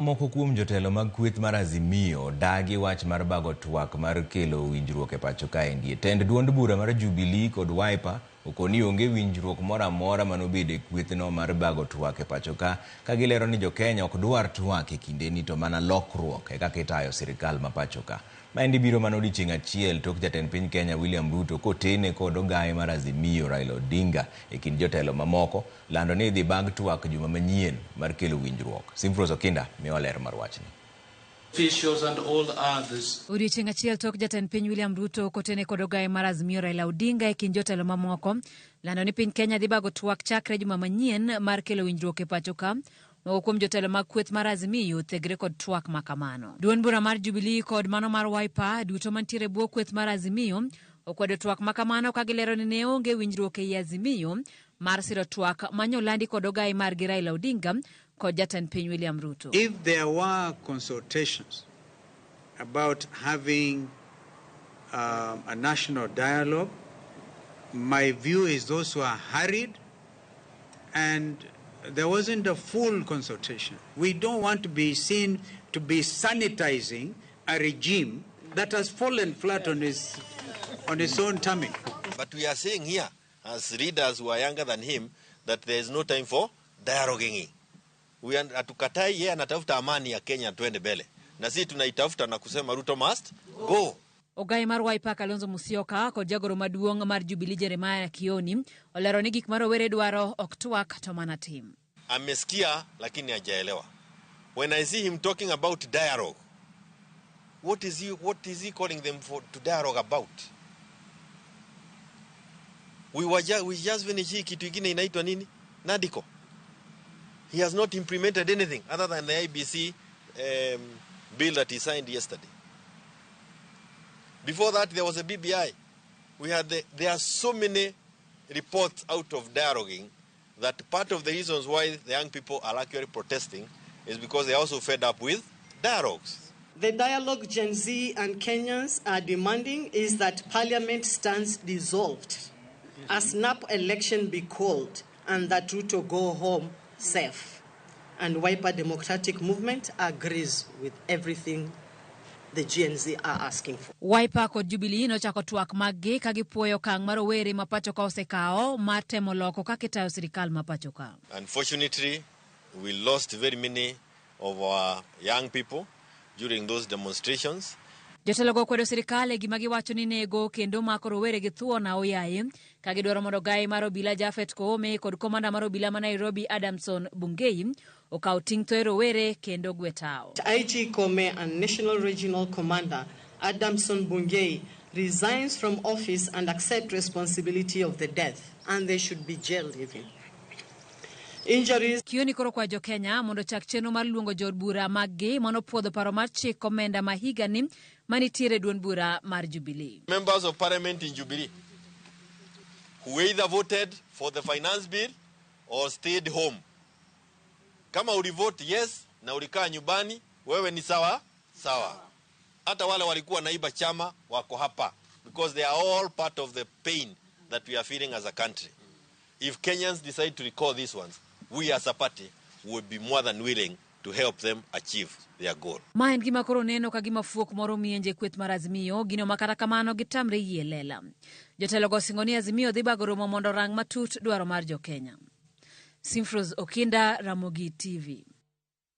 Moko kuom jotelo mag kweth mar Azimio dagi wach mar bago twak mar kelo winjruok e pacho kaendi. Tend duond bura mar Jubilee kod Wiper okoni onge winjruok moro amora manobedo e kwethno mar bago twak e pacho ka, ka gilero ni jokenya ok dwar twak e kindeni to mana lokruok e kaka itayo sirikal ma pacho ka. Maendi biro mana odiochieng' achiel tok jatend piny Kenya William Ruto kotene kod ogaye mar Azimio Raila Odinga e kind jotelo mamoko lando ni idhi bag twak juma manyien mar kelo winjruok. Simfros Okinda miyowa ler mar wachni. Officials and all others. Odiochieng' achiel tok jatend piny William Ruto kotene kod ogaye mar Azimio Raila Odinga e kind jotelo mamoko lando ni piny Kenya dhi bago twak chakre juma manyien mar kelo winjruok e pacho ka. Moko kuom jotelo mag kweth mar Azimio thegre kod twak ma kamano. Duond bura mar Jubilee kod mano mar Wiper duto mantiere e bwo kweth mar Azimio okwedo twak ma kamano ka gilero ni ne onge winjruok ei Azimio mar siro twak manyolandi kod ogayi margi Raila Odinga kod jatend piny William Ruto. If there were consultations about having a national dialogue, my view is those were hurried and there wasn't a full consultation. We don't want to be seen to be sanitizing a regime that has fallen flat on its own tummy. But we are saying here, as leaders who are younger than him, that there is no time for dialoguing. We are, hatukatai yeye anatafuta amani ya Kenya twende mbele, na sisi tunaitafuta na kusema Ruto must go. Ogayi mar Wiper Kalonzo Musyoka kod jagoro maduong' mar Jubilee Jeremiah Kioni olero ni gik ma rowere dwaro ok twak to mana tim. Amesikia lakini hajaelewa. When I see him talking about dialogue, what is he calling them for to dialogue about? We just finished hii kitu ingine inaitwa nini? NADCO. He has not implemented anything other than the IEBC bill that he signed yesterday. Before that, there was a BBI. There are so many reports out of dialoguing that part of the reasons why the young people are actually protesting is because they are also fed up with dialogues. The dialogue Gen Z and Kenyans are demanding is that parliament stands dissolved, a snap election be called, and that Ruto go home safe. And Wiper Democratic Movement agrees with everything the Gen Z are asking for. Wiper kod Jubilee nochako twak maggi ka gipuoyo okang' ma rowere ma pacho ka osekawo mar temo loko kaka itayo sirikal ma pacho ka. Unfortunately, we lost very many of our young people during those demonstrations. Jotelogo okwedo sirikal e gima giwacho ni nego kendo mako rowere gi thuon aoyaye ka gidwaro mondo gai mar obila Japhet Koome kod komanda mar obila ma Nairobi Adamson Bungei okaw ting' thoe rowere kendo gwe tao. IG Koome and National Regional Commander Adamson Bungei resigns from office and accept responsibility of the death, and they should be jailed even. Injuries. Kioni koro kwa jo-Kenya mondo ochak chenro mar luongo jood bura maggi manopuodho paro mar chik omenda ma higani manitiere e duond bura mar Jubilee. Members of Parliament in Jubilee who either voted for the finance bill or stayed home. Kama ulivote yes na ulikaa nyumbani, wewe ni sawa sawa. Hata wale walikuwa naiba chama wako hapa because they are all part of the pain that we are feeling as a country. If Kenyans decide to recall these ones, we as a party will be more than willing to help them achieve their goal. Ma en gima koro neno ka gima fuok moro mienje kweth mar Azimio, gino ma kata kamano gitamre yie lela. Jotelogo osingo ni Azimio dhi bago romo mondo orang matut dwaro mar jo-Kenya. Simfros Okinda, Ramogi TV.